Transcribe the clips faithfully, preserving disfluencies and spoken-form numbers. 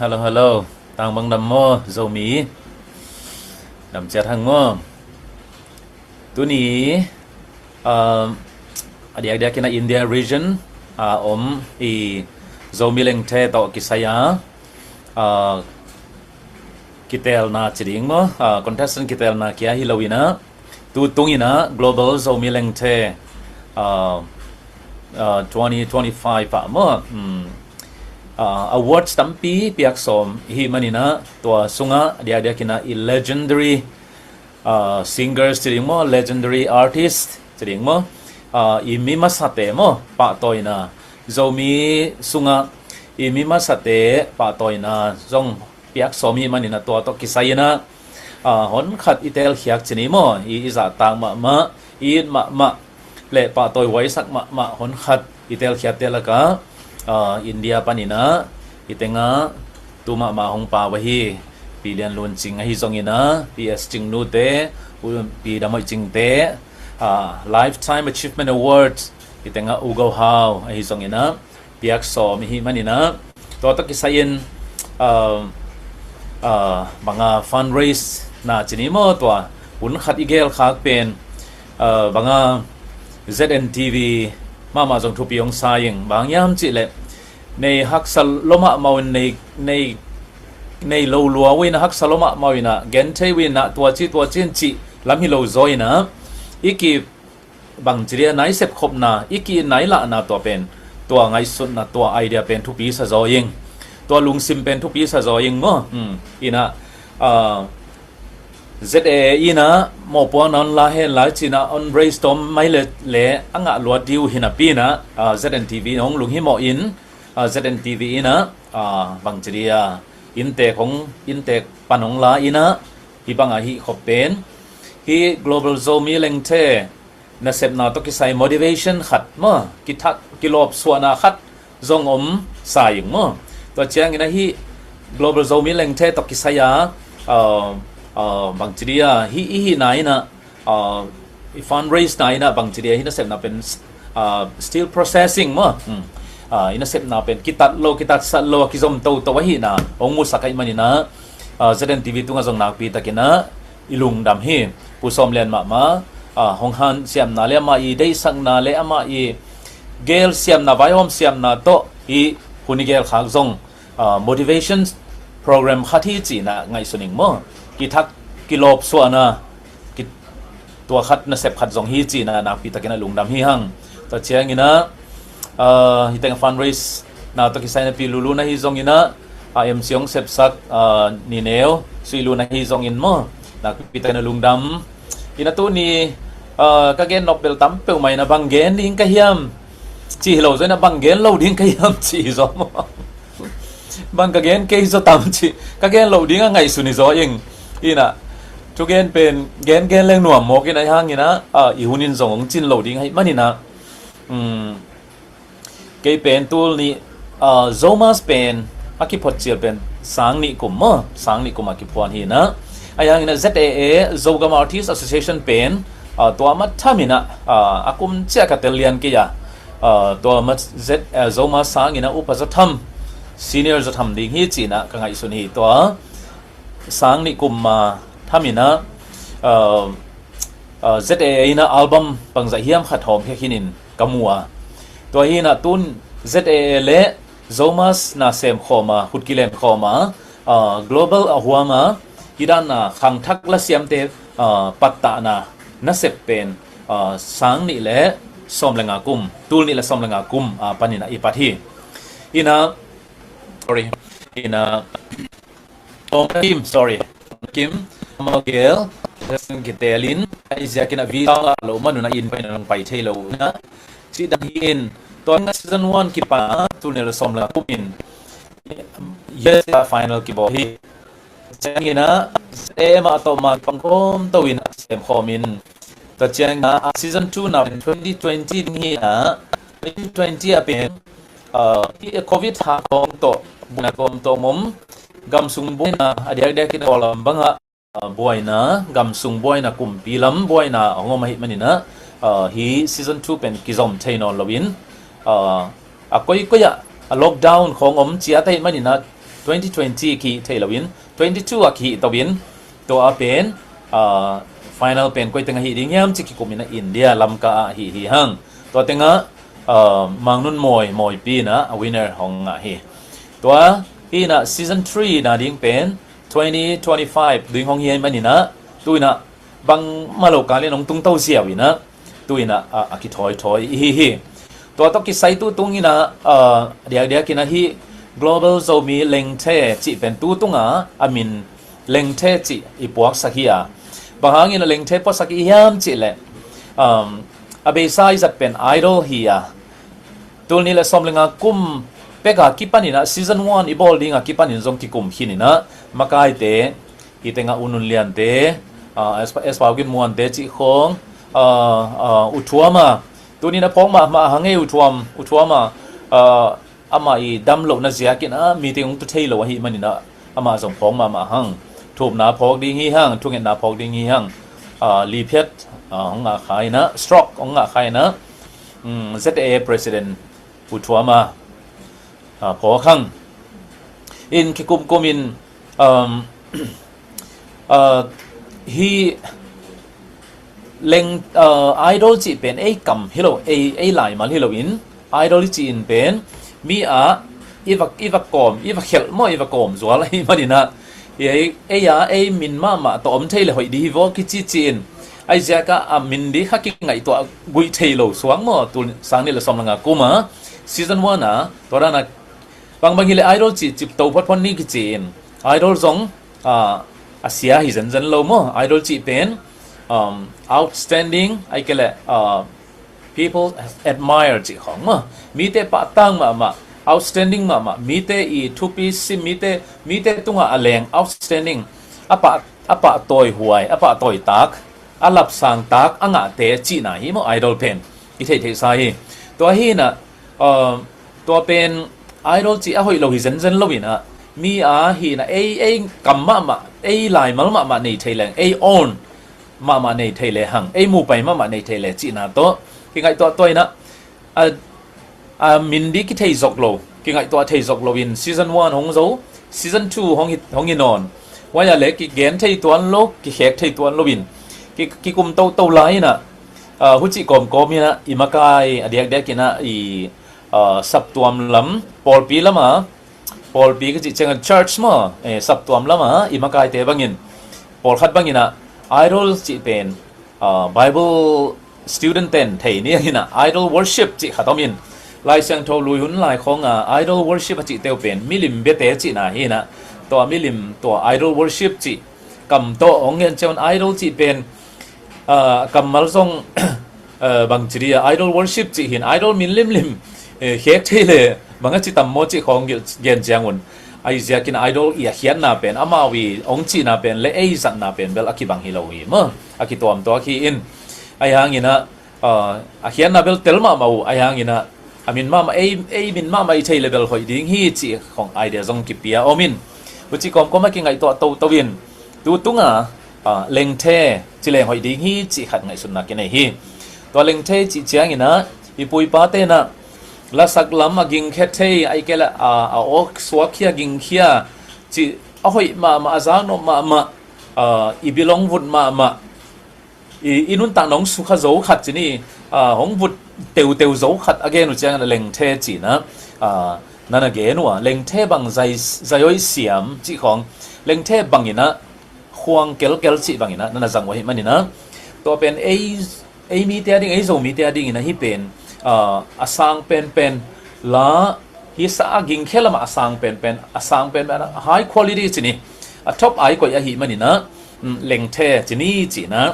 Hello, hello. Tang bang dam maw, Zomi? Dam ciat hang maw? Tuni, um, a diakdiak in a India region a om i Zomi Lengthe tawh kisai a, uh, kitelna ci ding maw? Uh, contestant kitelna kia hi lo in a, tu tung in a Global Zomi Lengthe, uh, uh, twenty twenty-five ah maw? Hmm. Uh, awards tampi piak sawm i hih man in a, tua sungah diakdiak in a i legendary, uh, singers ci ding maw, legendary artist ci ding maw, uh, i mi masate maw, pahtawina, Zomi sungah i mi masate pahtawina zong piak sawm i hih man in a, tua tawh kisai in a, uh, hon khat i telkhiak ci ni maw, i, i zahtak mahmah, i it mahmah, le pahtawi huaisak mahmah hon khat i telkhiatte lakah, uh, India pan in a, i tengah tu mahmah hong pau ahi Pi Lian Lun Cing ahi zong in a, Pi S Cingnu te, U-, Pi Dam Hoih Cing te, uh, Lifetime Achievement Award i tengah U Go Hau ahi zong in a, piak sawm i hih man in a, tua tawh kisai in, uh, uh, bang a fundraise na ci ni maw, tua hun khat i gelkhak pen, uh, bang a Z N T V mahmah zong thupi hong sa ing, bang hiam cih leh nei haksa lua mahmah uh in, nei, nei, nei lo lua uh in a, haksa lua mahmah uh in a, genthei uh in a, tua ci tua ci in cih lam hi lo zaw in a, i ki bangci dia nai sepkhopna, i ki nai lahna tua pen, tua ngaihsutna, tua idea pen thupi sa zaw ing. Tua lungsim pen thupi sa zaw ing maw? Hmm. In a, uh, Z A A in a mawhpuakna hong la hen lai ci in a, hong raise tawm mai le, le a ngah luat ding uh hi napi in a, uh, Z N T V hong lunghimawh in, uh, Z N T V in a, uh, bangci dia inntek hong, inntek pan hong la in a, hih bang a hih khop pen, hih Global Zomi Lengthe nasepna tawh kisai motivation khat maw, kithak, kilawpsuahna khat zong om sa ing maw. Tua ciangin a hih Global Zomi Lengthe tawh kisai a, uh, uh, bangci dia, hih i hihna in a, uh, i fundraise na in a, bangci dia, hih nasepna pen, uh, still processing maw. Hmm. Uh, i nasepna pen kitat lo, kitatsat lo, kizom toto ahihna hong musak ahih man in a, uh, Z N T V tungah zong nakpi takin a i lungdam hi. Pu Sawm Lian mahmah, ah, hong hanciamna le amah i deihsakna le amah i gelsiamna, vaihawmsiamna tawh hih hun i gelkhak zong, ah, motivation program khat hi ci in a ngaihsun ing maw. Kithak, kilawpsuahna, ki-, tua khat nasep khat zong hi ci in a nakpi takin a lungdam hi hang. Tua ciangin a, ah, hih teng fundraise na tawh kisai in a Pi Lulun ahi zong in a, ah, M C hong sepsak, ah, Ni Neu, Sui Lun ahi zong in maw, nakpi takin a lungdam. In a tuni, ah, ka gen nop bel tam peuhmah in a, bang gen ding ka hiam ci hi lo zaw in a, bang gen lo ding ka hiam ci hi zaw maw. Bang ka gen kei zaw tam ci, ka gen lo ding a ngaihsun hi zaw ing. In a, thugen pen gen gen leng nuam mawk in a, hih hangin a, ah, i hun in zong hong cin lo ding ahih man in a, um, kei pen tul nih, ah, Zomas pen a kiphot cil pen sang nih kum maw, sang nih kum a kiphuan hi in a. Ahi hangin a Z A A, Zogam Artist Association pen, ah, tua ma tham in a, ah, a kum ciah ka tel lian kei a, ah, tua ma Z, ah, Zomas sang in a upa zaw tham, senior zaw tham ding hi ci in a ka ngaihsun hi. Tua sang nih kum ma tham in a, ah, ah, Z A A in a album bangzah hiam khat hawmkhia khin in ka mu a. Tua hi in a tun Z A A le Zomas na sem khawm a, khut kilem khawm a, ah, global a huam a, hih dan a khangthak lasiamte, ah, pattahna nasep pen, ah, sang nih le sawm le nga kum, tul nih le sawm le nga kum, ah, pan in a i pat hi. In a, sorry, in a, Tawmna Kim, sorry. Tawmna Kim, amau gel, lesson kitelin, a i ziakin a visa ngah lo man un a inn paina nong pai thei lo na. Cih dan hi in, tua in a season one kipan a, tul nih le sawm le nga kum in, U S A final kibawl hi. Ciangin a, Z A A mah tawh mah kipang khawm to in a sem khawm in. Tua ciangin a, a season two na pen twenty twenty ding hi a, twenty twenty a pen, ah, hih covid hak khawng tawh, buaina khawng tawh om, gamsung buaina, a diakdiak in a kawlgam bangah, ah, buaina, gamsung buaina, kumpi lam buaina hong om ahih man in a, ah, hih season two pen kizom thei nawn lo in, ah, a koikoi ah, a lockdown khawng om ciat ahih man in a, twenty twenty kihih thei loin twenty two a kihih to in, tua a pen, ah, final pen koi teng a hih ding hiam ci kikum in ah India lamka ah hih hi hang. Tua tengah, ah, Mangnun Mawi, Mawipi in ah a winner hong ngah hi. Tua hi in ah season three na ding pen twenty twenty five ding hong hi ahih manin ah tu in ah bangmah lo kal in hong tungto ziau in ah tu in ah a, a kithawithawi i hi hi. Tua tawh kisai tu tung in ah, ah, diakdiak in ah hih Global Zomi Lengthe cih pen tu tung a a min Lengthe cih i puaksak hi a. Bang hangin a Lengthe puaksak i hiam cih leh, um, a beisa i zat pen Idol hi a. Tul nih le sawm le nga kum pek a kipan in ah season one i bawl ding a kipan in zong kikum khin in ah makaite, hi tengah U Nun Liante, ah, Espa, Espa Gin Muante cih khawng, ah, ah, U Thuama. Tuni in a phawk mahmah hang ei U Thuam, U Thuama, ah, amah i dam lohna ziakin ah meeting hong tu thei lo ahih manin ah amah zong phawk mahmah hang. Thupna phawk ding hi hang, thungetna phawk ding hi hang. Ah, liphiat, ah, hong ngah kha in ah, stroke hong ngah kha in ah, um, Z A A President U Thuama, ah, phawk hang. In kikumkum in, um, ah, hi leng, ah, Idol cih pen ei kam hi lo, ei, ei laimal hi lo in, Idol i cih in pen mi ah i va, i va kawm, i va khelh maw, i va kawm zual ahih manin ah, ei, ei a, ei min mahmah tawh om thei le hoih ding hi vaw kici ci in, ahi ziak ah a min ding kha kingaihtuah guih thei lo suang maw, tul sang nih le sawm le nga kum a season one a, tua dan a bangbang hi le Idol cih cipto photphot ni kici in, Idol zong, ah, a sia hi zenzen lo maw, Idol cih pen, um, outstanding, ahih kei leh, ah, people admire cih khawng maw, mite pahtang mahmah, outstanding mahmah, mite i thupi sim, mite, mite tungah a leng, outstanding, a pah, a pahtawi huai, a pahtawi tak, a lapsang tak a ngahte cihna hi maw, Idol pen i theihtheihsa hi. Tua hi in ah, uh, tua pen Idol cih a hoih lo hi zenzen lo in ah, mi a hi in ah ei, ei kam mahmah, ei laimal mahmah nei thei leng, ei own mahmah nei thei le hang, ei mupai mahmah nei thei le cihna tawh kingaihtuah tua in ah, a, a min ding kithei zok lo, kingaihtuah thei zok lo in season one hong zo, season two hong hi, hong hi nawn. Huai ah le kigen thei tuan lo, kikhek thei tuan lo in ki, kikum toto lai in ah, ah, hucih kawmkawm in ah i makai a diakdiak in ah i, ah, saptuam lam, pawlpi lam a, pawlpi ka cih ciangin church maw, eh, saptuam lam a i makaite bangin, pawlkhat bangin ah Idol cih pen, ah, Bible student ten thei ni in ah Idol worship cih khat om in, Lai Siangtho lui hun lai khawng a Idol worship a cihte uh pen milim biate cihna hi in ah, tua milim, tua Idol worship cih kam tawh hong ngen ciang un, Idol cih pen, ah, kammal zong, ah, bangci ding a, Idol worship cih hi in, Idol min limlim, eh, khek thei le bang a ci tam maw cih khawng gen, gen ciang un, ahi ziakin Idol i a khiatna pen, amau i hong cihna pen le ei zatna pen bel a kibang hi lo hi maw, a kituamtuak hi in, ahi hangin ah, ah, a khiatna bel tel mahmah uh, ahi hangin ah a min mahmah, ei, ei min mahmah i thei le bel hoih ding hi cih khawng idea zong kipia om in, hucih kawmkawm a kingaihtuah toto in, tu tung a, ah, Lengthe ci leng hoih ding hi cih khat ngaihsutna kinei hi. Tua Lengthe cih ciangin ah i pu i pate in ah lasak lam a gingkhia thei, ahih kei leh, ah, a awk suakkhia, gingkhia cih, a hoih mahmah, a zaknop mahmah, ah, i bilong vut mahmah, i, i nuntakna hong sukha zo khat ci ni, ah, hong vut teuteu zo khat a gen uh ciangin ah Lengthe ci in ah, ah, na na gen uh a, Lengthe bang zai, zaihoih siam cih khawng, Lengthe bangin ah khuang kelkel cih bangin ah na na zang uh ahih manin ah, tua pen ei, ei mite a ding, ei Zomite a dingin ah hih pen, ah, a sang penpen la, hi sa a gingkhia lam a sang penpen, a sang penpen, a high quality ci ni, a top a i koih ahih manin ah, mm, Lengthe ci ni ci in ah,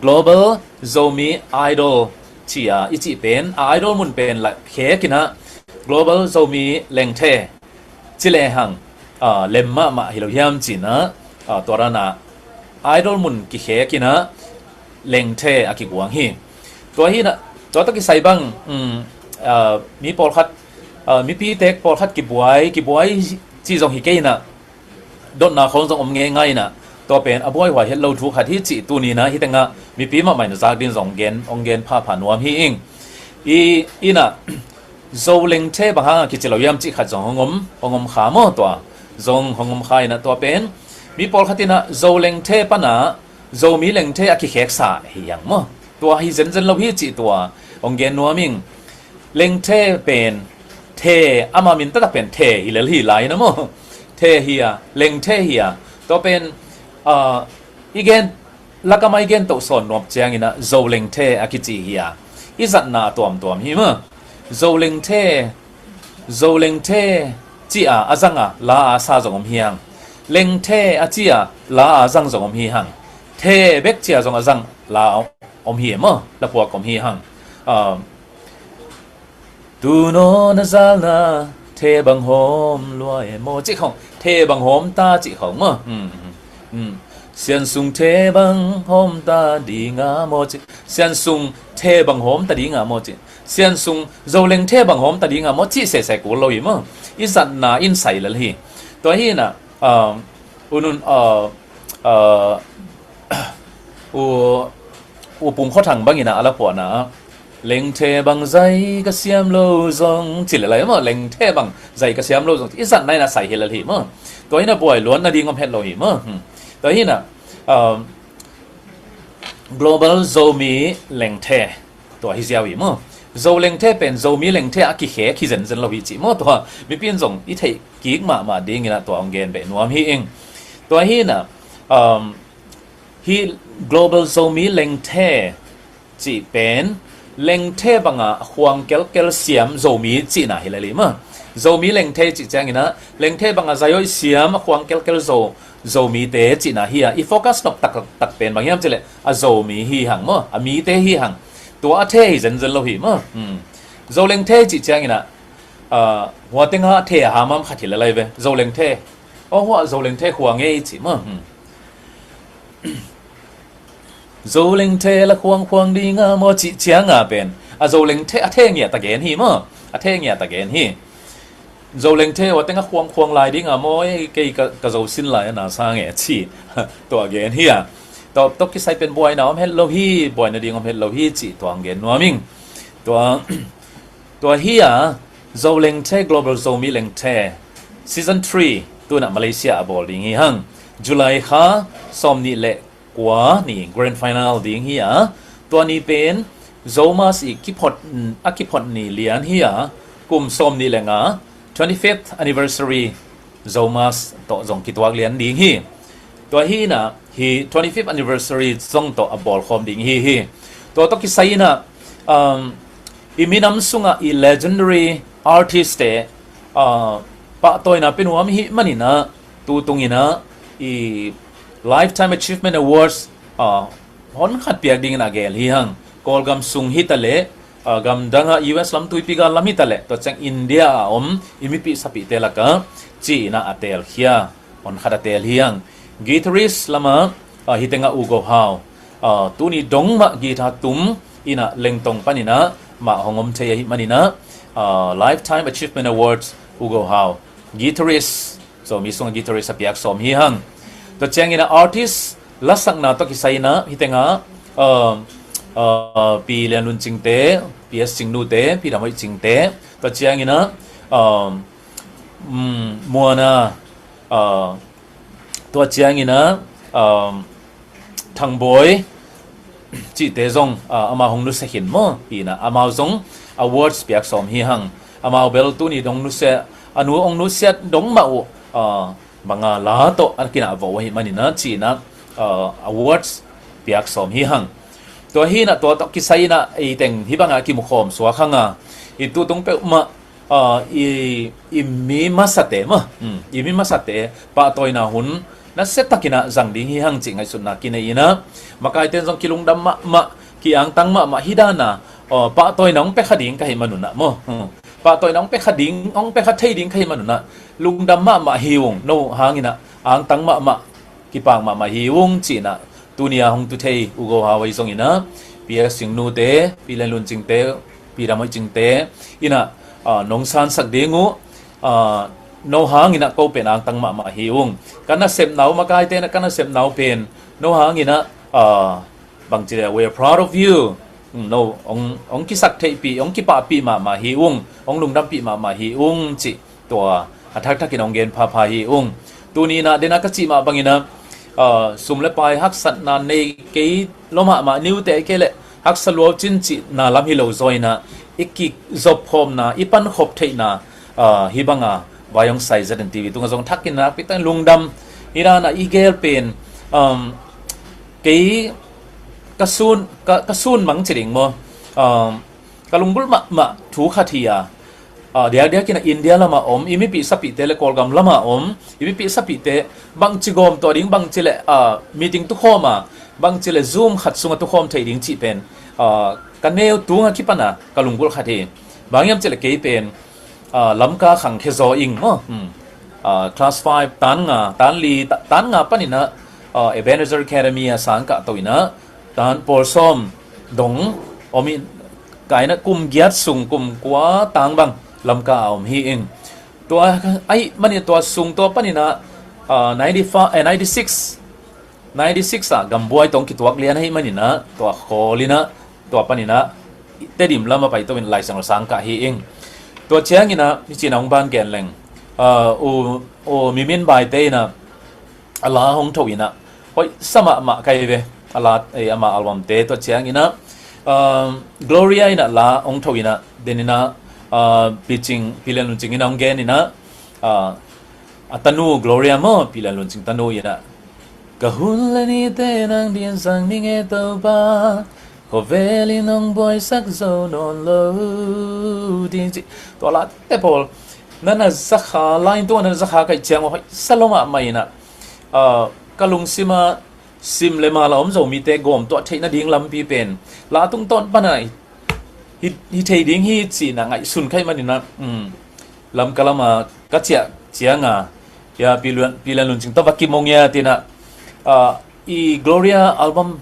Global Zomi Idol ci a i cih pen, a idol mun pen la khek in ah Global Zomi Lengthe ci le hang, ah, lem mahmah hi lo hiam ci in ah, ah, tua dan a idol mun kikhek in ah Lengthe a kiguang hi. Tua hi in ah, tua tawh kisai bang, um, ah, mi pawlkhat, ah, mipi tek pawlkhat kibuai, kibuai cih zong hi kei in ah, dotna khawng zong om ngeingai in ah, tua pen a buaihuai het lo thu khat hi cih tuni in ah hih teng ah mipi mahmah in zak ding zong gen, hong gen phapha nuam hi ing. I, in ah, Zo Lengthe bang hang a kici lo hiam cih khat zong hong om, hong om kha maw tua. zong hong om kha inah tua pen mi pawlkhat inah Zo lengthe pana Zomi lengthe a kikheksa hi hiang maw? Tua hi zenzen lo hi cih tua hong gen nuam ing. Lengthe pen the, ama min taktak pen the hi lel hi lai na maw? The hi a, lengthe hi a. Tua pen, ah, i gen lakama i gen toh sawn nuam ciang inah Zo lengthe a kici hi a, i zatna a tuamtuam hi maw? Zo lengthe, Zo lengthe ci a a zang a la a sa zong om hi hang. Lengthe a ci a la a zang zong om hi hang. The bek ci a zong a zang la om hi maw? Laphuak om hi hang. Ah, tunaw na zalna the bang hawm lua e maw cih khong, the bang hawm ta cih khong maw? Sian sung the bang hawm ta dinga maw cih, sian sung the bang hawm ta dinga maw cih, sian sung Zo lengthe bang hawm ta dinga maw cih sese kul lo hi maw? I zatna in sai lel hi. Tua hi inah, um, unun, uh, uh, u, u Pum Khua Thang bang inah a laphuahna ah, lengthe bang zai ka siam lo zong ci lel lai maw? Lengthe bang zai ka siam lo zong i zatna inah sai hi lel hi maw? Tua hi inah buai luan nading om het lo hi maw? Tua hi inah, um, Global Zomi Lengthe tua hi ziau hi maw? Zo lengthe pen Zomi lengthe a kikhek hi zenzen lo hi cih maw? Tua mipi in zong i theih kik mahmah ding inah tua hong gen beh nuam hi ing. Tua hi inah, um, hi Global Zomi Lengthe cih pen lengthe banga a khuang kelkel siam Zomi cihna hi lel hi maw? Zomi lengthe cih ciang inah lengthe banga zai-awih siam a khuang kelkel Zo, Zomite cihna hi a, i focus nop taktak pen bang hiam cih leh a Zomi hi hang maw? A mite hi hang. Tua a the hi zenzen lo hi maw? Zo lengthe cih ciang inah, ah, hua tengah a the a hamham khat hi lel lai ve. Zo lengthe. Aw, hua Zo lengthe khua ngei cih maw? Zo lengthe la khuangkhuang dinga maw cih cianga pen a Zo lengthe a the ngiat a gen hi maw? A the ngiat a gen hi. Zo lengthe hua tengah khuangkhuang lai dinga maw, ei, kei ka, ka Zo sin lai a na sa nge cih tua gen hi a. Tua tawh kisai pen buaina om het lo hi, buaina ding om het lo hi cih tua hong gen nuam ing. Tua, tua hi a, Zo Lengthe, Global Zomi Lengthe Season three tunah Malaysia a bawl ding hi hang. July kha sawmnih le kua ni grand final ding hi a, tua ni pen Zomas i kiphot, a kiphot ni lian hi a, kum sawmnih le nga, twenty-fifth anniversary Zomas tawh zong kituak lian ding hi. Tua hi inah hi twenty-fifth anniversary zong tawh a bawlkhawm ding hi hi. Tua tawh kisai inah, um, i minam sungah i legendary artist te, uh, pahtawina pia nuam hi maninah, tu tunginah i Lifetime Achievement Awards, uh, hon khat piak dingin a gel hi hang. Kawlgam sung hi taleh, uh, gamdangah U S lam, tuipi gal lam hi taleh, tua ciang India a om i mipih sapihte lakah ci-inah a teelkhia hon khat a teel hi hang. Guitarist lamah, uh, hi tengah U Go Hau, uh, tuni dong mah guitar tum inah Lengtong paninah mah hong om thei ahi maninah, uh, Lifetime Achievement Awards U Go Hau, guitarist, Zomi sungah guitarist a piak sawm hi hang. Tua ciangin a artist lasakna tawh kisai inah hi tengah, uh, uh, Pi Lian Lun Cingte, P S Cingnu te, Pi Dam Hoih Cingte, tua ciangin ah, um, um, Muana, uh, tua ciangin ah, um, Thang Bawi cihte zong, ah, amau hong nusia khin maw? Hi inah amau zong awards piak sawm hi hang. Amau bel tuni dong nusia, a nu hong nusiat dong mah uh, ah, banga la tawh a kinah vo uh ahi maninah ci-inah, ah, awards piak sawm hi hang. Tua hi inah tua tawh kisai inah ei teng hih bangah kimukhawm suak hang a, i tutung peuhmah, ah, i, i mi masate maw, hmm, i mi masate pahtawina hun nasia takinah zang ding hi hang cih ngaihsutna kinei inah, makaite in zong kilungdam mahmah, ki-angtang mahmah hi dana, ah, pahtawina hong pia kha ding ka hi manunah maw, hmm, pahtawina hong pia kha ding, hong pia kha thei ding ka hi manunah lungdam mahmah hi ung, no hanginah angtang mahmah, kipak mahmah hi ung ci-inah, tuni a hong tu thei U Go Hau ahi zonginah, Pi S Cingnu te, Pi Lian Lun Cingte, Pi Dam Hoih Cingte inah, ah, nong sansak ding uh, ah, no hanginah ko pen angtang mahmah hi ung. Ka nasepna uh, makaite inah ka nasepna uh pen no hanginah, ah, bangci le, we are proud of you. No, hong, hong kisak theihpih, hong kipahpih mahmah hi ung, hong lungdampih mahmah hi ung cih tua a thakthak in hong gen phapha hi ung. Tuni in ah, den a ka cih mah bangin ah, ah, sum le pai haksatna nei kei lo mahmah, niute kei leh haksa luau cin cihna lam hi lo zaw in ah, i kizopkhopna, i pankhop theihna, ah, hih banga vai hong sai Zeden T V tungah zong thak in ah, nakpi takin lungdam. Hih dan ah i gel pen, um, kei ka sun, ka, ka sun mang ci ding maw? Um, ka lunggulh mahmah thu khat hi a, ah, diakdiak in ah India lamah om i mipih sapihte le Kawlgam lamah om i mipih sapihte bangci gawm tuah ding, bangci le, ah, meeting tukhawm a, bangci le Zoom khat sungah tukhawm thei ding cih pen, ah, ka neu tung a kipan a ka lunggulh khat hi. Bang hiam cih le kei pen, ah, Lamka khangkhia zaw ing maw? Hmm. Ah, class five, tan nga, tan li, ta-, tan nga panin ah, ah, Ebenezer Academy ah sang kah to in ah, tan pawl sawm dong om in, ka in ah kum giat sung, kum kua tang bang Lamka ah om hi ing. Tua ahih manin tua sung, tua panin ah, ah, ninety-five, eh, ninety-six, ninety-six ah Gambuai tawh kituak lian ahih manin ah, tua khawl in ah, tua panin ah Tedim lam a pai to in Lai Siangtho sang kah hi ing. Tua ciangin ah, hih ci-in ah hong ban gen leng, ah, U, U Mimin Baite in ah a la hong tho in ah, hoih sa mahmah ka hi ve. A la, eh, ama album te, tua ciangin ah, um, Gloria in ah la hong tho in ah, den in ah, uh, Pi Cing, Pi Lian Lun Cing in ah hong gen in ah, uh, a tanu Gloria maw, Pi Lian Lun Cing tanu in ah, ka hun le nite nang din sang ning e Topa, khawvel in hong buaisak zo nawn lo, ding ci. Tua late pawl na na za kha, la in tua na na za kha ka hih ciang, hoih sa lo mahmah in ah, ah, ka lungsim ah sim le mal a om Zomite gawm tuah theih nading lampi pen la tungtawn pan a hi, hi thei ding hi ci-in ah ngaihsun ka hih manin ah, um, Lamka lam a ka ciah ciang a, ya, Pi Lian, Pi Lian Lun Cing tawh va kimu ngiat in ah, ah, i Gloria album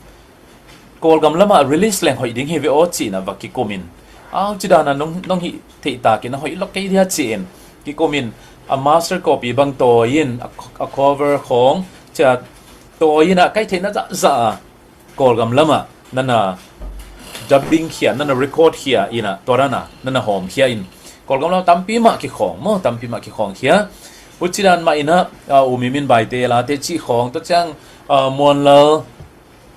Kawlgam lam ah release leng hoih ding hi ve aw ci-in ah va kikum in, au, ci dan a nong, nong hih theih takin a hoih lo kei dia ci-in kikum in, a master copy bang tawi in, a, a cover khawng ciah tawi in ah, ka hih theihna zahzah a Kawlgam lam ah na na dubbing khia, na na record khia in ah, tua dan a na na hawm khia in, Kawlgam lam tampi mah kikhawng maw, tampi mah kikhawng khia. Huci dan mah in ah, ah, U Mimin Baite late cih khawng, tua ciang, ah, Muanlal,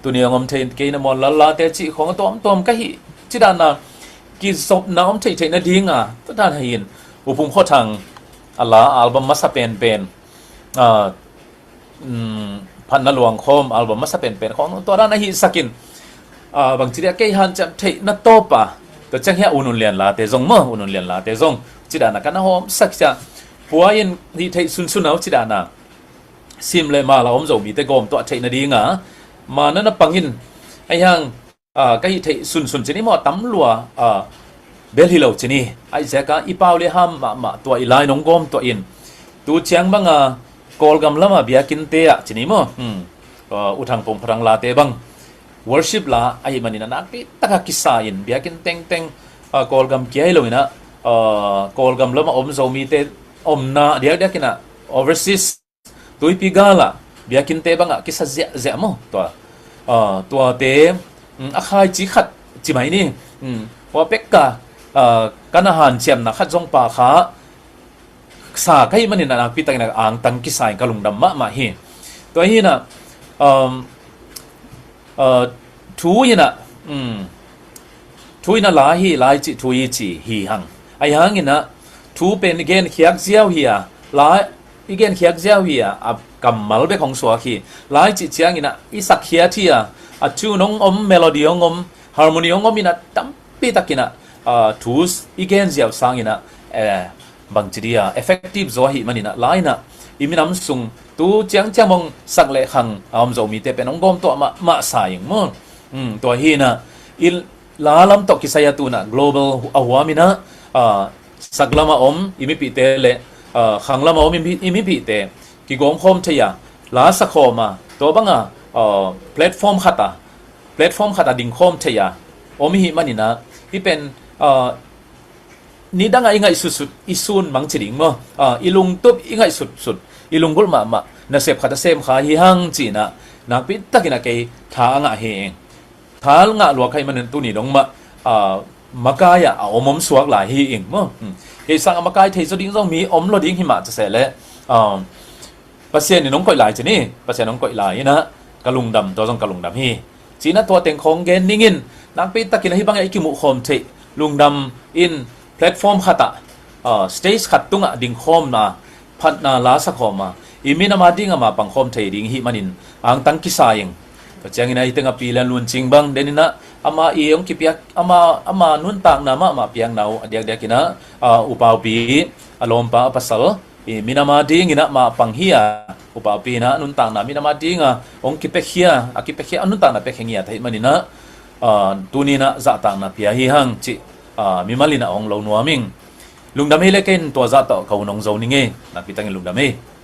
tuni hong om thei kei na Muanlal late cih khawng a tuamtuam ka hih ci dan a kizopna om theihtheih nading a, tua dan hi in, U Phung Khua Thang a la album masa penpen, ah, um, Phatna Luang khawng album masa penpen khawng tua dan a hihsak in, ah, bangci dia kei hanciam theih na tawp a, tua ciang hi a U Nun Lian late zong maw, U Nun Lian late zong ci dan a ka na hawmsak ciang, pua in hih theih sunsun a, ci dan a sim le mal a om Zomite gawm tuah theih nading a, ma na na pang in, ahi hang, ah, ka hih theih sunsun ci ni maw, a tam lua, ah, bel hi lo ci ni. Ahi zek a i pau le ham mahmah tua i lai nong gawm tuah in, tu ciang bang a Kawlgam lam a biakinnte ah ci ni maw, hmm, ah, U Thang Pong Khua Thang late bang worship la ahih manin a nakpi tak a kisa in biakinn tengteng, ah, Kawlgam kia hi lo in ah, ah, Kawlgam lam a om Zomite omna diakdiak in ah overseas, tuipi gal ah biakinnte bang ah kisa ziahziah maw, tua, ah, tuate, mm, a khaici khat ci mai ni. Mm, tua pek a, ah, ka na hanciamna khat zong pha kha sa ka hih manin a nakpi takin a angtang kisa in ka lungdam mahmah hi. Tua hi in ah, um, ah, thu in ah, um, thu in ah la hi, la i cih thu i ci hi hang. Ahi hangin ah thu pen i genkhiak ziau hi a, la i genkhiak ziau hi a, a kammal bek hong suak hi. La i cih ciangin ah i sakkhiat hi a, a tune hong om, melody hong om, harmony hong om in ah tampi takin ah, ah, thu i gen ziau sangin ah, eh, bangci dia effective zaw ahih manin ah la in ah i minam sung tu ciangciang hong sak le khang a om Zomite pen hong gawm tuah mahmah sa ing maw. Hmm, tua hi in ah i la lam tawh kisai a tu in ah global a huam in ah, ah, sak lam a om i mipihte le, ah, khang lam a om i mi-, i mipihte kigawm khawm thei a, la sa khawm a, tua bang a, ah, platform khat a, platform khat a ding khawm thei a om i hih manin ah, hih pen, ah, nidang a i ngaihsutsut i sun mang ci ding maw, ah, i lungtup i ngaihsutsut, i lunggulh mahmah nasep khat a sem kha hi hang ci in ah nakpi takin ah kei tha a ngah hi ing. Tha ngah lua ka hih manin tuni dong mah, ah, makai ah a om om suak lai hi ing maw. Hmm. Kei sang a makai thei zaw ding zong mi om lo ding hi mah ci seh leh, ah, Pasian in hong koih lai ci ni, Pasian hong koih lai inah ka lungdam, tua zong ka lungdam hi. Ci inah tua teng khawng gen ning in, nakpi takin ahi bangin i kimuh khawm theih, lungdam in platform khat ah, ah, stage khat tungah ding khawmna, phatna la sa khawm a, i minam a ding a mapang khawm thei ding i hih manin angtang kisa ing. Tua ciangin ahi teng a Pi Lian Lun Cing bang den inah ama i hong kipiak, ama, ama nuntakna mahmah piakna uh a diakdiak inah, ah, upaupi, a lawmpa a pasal, i minam a ding inah mapang hi a, upaupi inah nuntakna minam a ding a hong kipiakhia, a kipiakhia, a nuntakna piakhia ngiat ahih man inah, ah, tuni inah zahtakna pia hi hang cih, ah, mimal inah hong lo nuam ing. Lungdam hi le, kei in tua zah tawh ka hun hong zo ning ei, nakpi takin lungdam hi.